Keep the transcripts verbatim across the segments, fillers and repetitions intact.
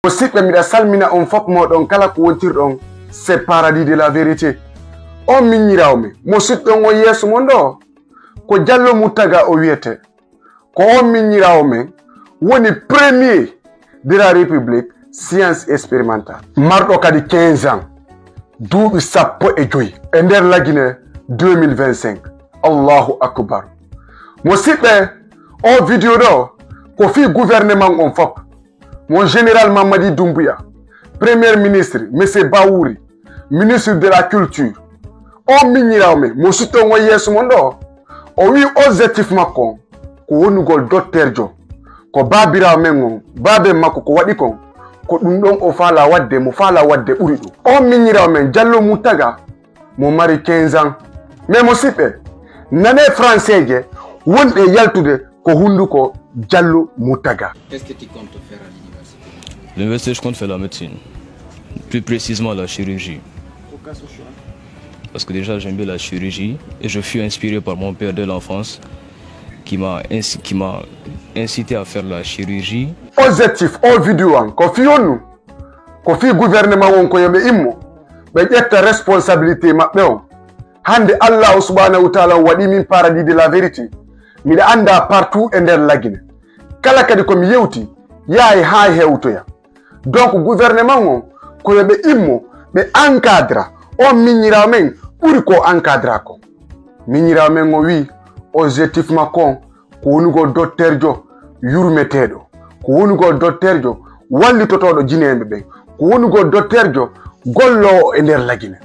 Musidɓe, miɗa salmina on fop moɗon kala ko wontirɗon. C'est Paradis de la Vérité. On miñiraawo men mo sutɗon on yeeso mon ɗo, ko Jallo Moutaga o wiyete. Ko on miñiraawo men woni premier de la République science expérimentale. Marɗo kadi quinze ans, duuɓi sappo e joy e nder Lagine deux mille vingt-cinq. Allahu akbar. Musidɓe, o vidéo ɗo ko fii gouvernement on fop. Mon général Mamadi Doumbouya, premier ministre, monsieur Bawouri, ministre de la culture. O miñiraawo men mo sutton o yeeso mon ɗo, o wi objectif makko on ko wonugol dotterjo. Ko baabiraawo men on, baaben makko ko waɗi kon, ko ɗum ɗon o faala waɗde, mo faala waɗde ɓuri ɗum. O miñiraawo men Jallo Moutaga mo mari quinze ans. Mais musidɓe, nane français je wonɗe yaltude ko hunduko Jallo Moutaga. Qu'est-ce que tu comptes faire à l'université ? L'université, je compte faire la médecine, plus précisément la chirurgie. Pourquoi ce choix ? Parce que déjà, j'aime bien la chirurgie et je fus inspiré par mon père dès l'enfance qui m'a inci- qui m'a incité à faire la chirurgie. Objectif o vidéo an ko fii honɗum? Ko fii gouvernement on ko yo ɓe immo, ɓe ƴetta responsabilité maɓɓe on. Hannde Allahu subhanahu wa taala on waɗi min Paradis de la Vérité. Miɗa anndaa partout e nder Lagine. Kala kadi ko mi yewti, yahay haa hewtoya. Donc gouvernement on ko yo ɓe immo, ɓe encadra on miñiraawo men ɓuri ko encadra kon. Miñiraawo men o wi objectif makko on ko wonugol dotterjo yurmeteeɗo, ko wonugol dotterjo wallitotooɗo jineeɓe ɓen, ko wonugol dotterjo golloowo e nder Lagine.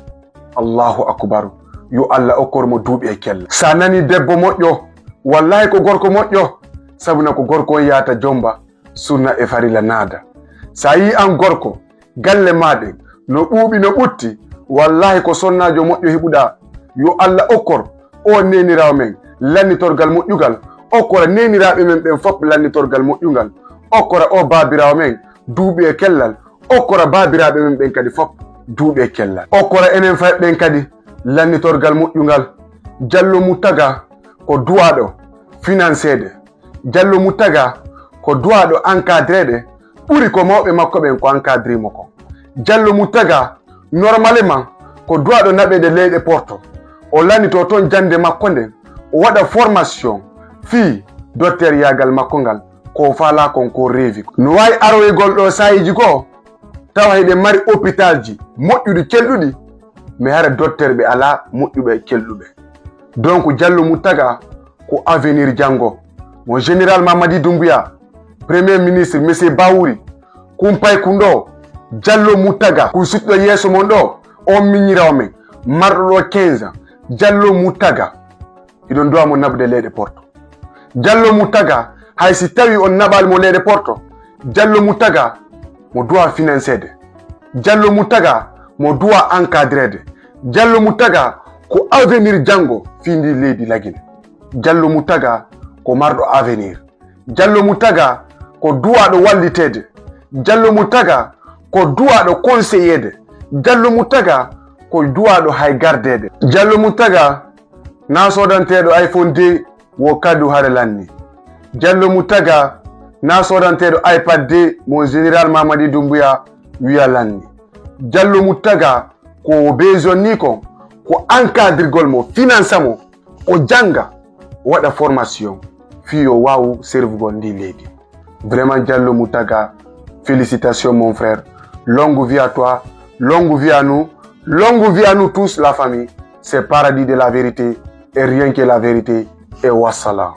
Allahu akbar. Yo Allah okkor mo duuɓi e cellal. Sa nani debbo moƴƴo, wallahi ko gorko moƴƴo, sabuna ko gorko on yahata jomba sunna e farilla naada. Sa yii an gorko, galle maa ɗen no ɓuuɓi no ɓutti, wallahi ko sonnaajo moƴƴo heɓuɗaa. Yo Allah okkor o neeniraawo men lannitorgal moƴƴungal, okkora neeniraaɓe men ɓen fop lannitorgal moƴƴungal, okkora o baabiraawo men duuɓi e cellal, okkora baabiraaɓe men ɓen kadi fop duuɓi e cellal, okkora enen fay ɓen kadi lannitorgal moƴƴungal. Jallo Moutaga ko duwaaɗo financeede. Jallo Moutaga ko duwaaɗo encadreede ɓuri ko mawɓe makko ɓen ko encadri mo kon. Jallo Moutaga normalement ko duwaaɗo naɓeede leyɗe Porto. O lannitoo toon jannde makko nden, o waɗa formation fii dotteriyaagal makko ngal, ko o faalaa kon, ko o reevi kon. No waawi aroygol ɗoo saa'iiji goo, tawa hiɗen mari hôpitalji moƴƴuɗi, celluɗi, mais hara dotterɓe alaa moƴƴuɓe, celluɓe. Donc Jallo Moutaga ko avenir janngo. Mon général Mamadi Doumbouya, premier ministre, monsieur Bawouri, kumpay kun ɗoo, Jallo Moutaga, kun sutɗo yeeso mon ɗoo, on miñiraawo men, marɗo ɗoo quinze ans, Jallo Moutaga. Hiɗon duwaa mo naɓude leyɗe Porto. Jallo Moutaga, hay si tawii on naɓaali mo leyɗe Porto, Jallo Moutaga mo duwaa financeede. Jallo Moutaga mo duwaa encadreede. Jallo Moutaga ko avenir janngo fii ndii leydi Lagine. Jallo Moutaga ko marɗo avenir. Jallo Moutaga ko duwaaɗo walliteede. Jallo Moutaga ko duwaaɗo conseilleede. Jallo Moutaga ko duwaaɗo hay gardeede. Jallo Moutaga na soodanteeɗo iPhone deux wo kadu hare lanni. Jallo Moutaga na soodanteeɗo iPad deux mo général Mamadi Doumbouya wiya lanni. Jallo Moutaga ko o besoin ni kon ko encadrigol mo, finansa mo, o jannga, o waɗa formation fii yo waawu servugol ndii leydi. Vraiment Jallo Moutaga, félicitations mon frère. Longue vie à toi, longue vie à nous, longue vie à nous tous la famille. C'est Paradis de la Vérité et rien que la vérité. Et wassalam.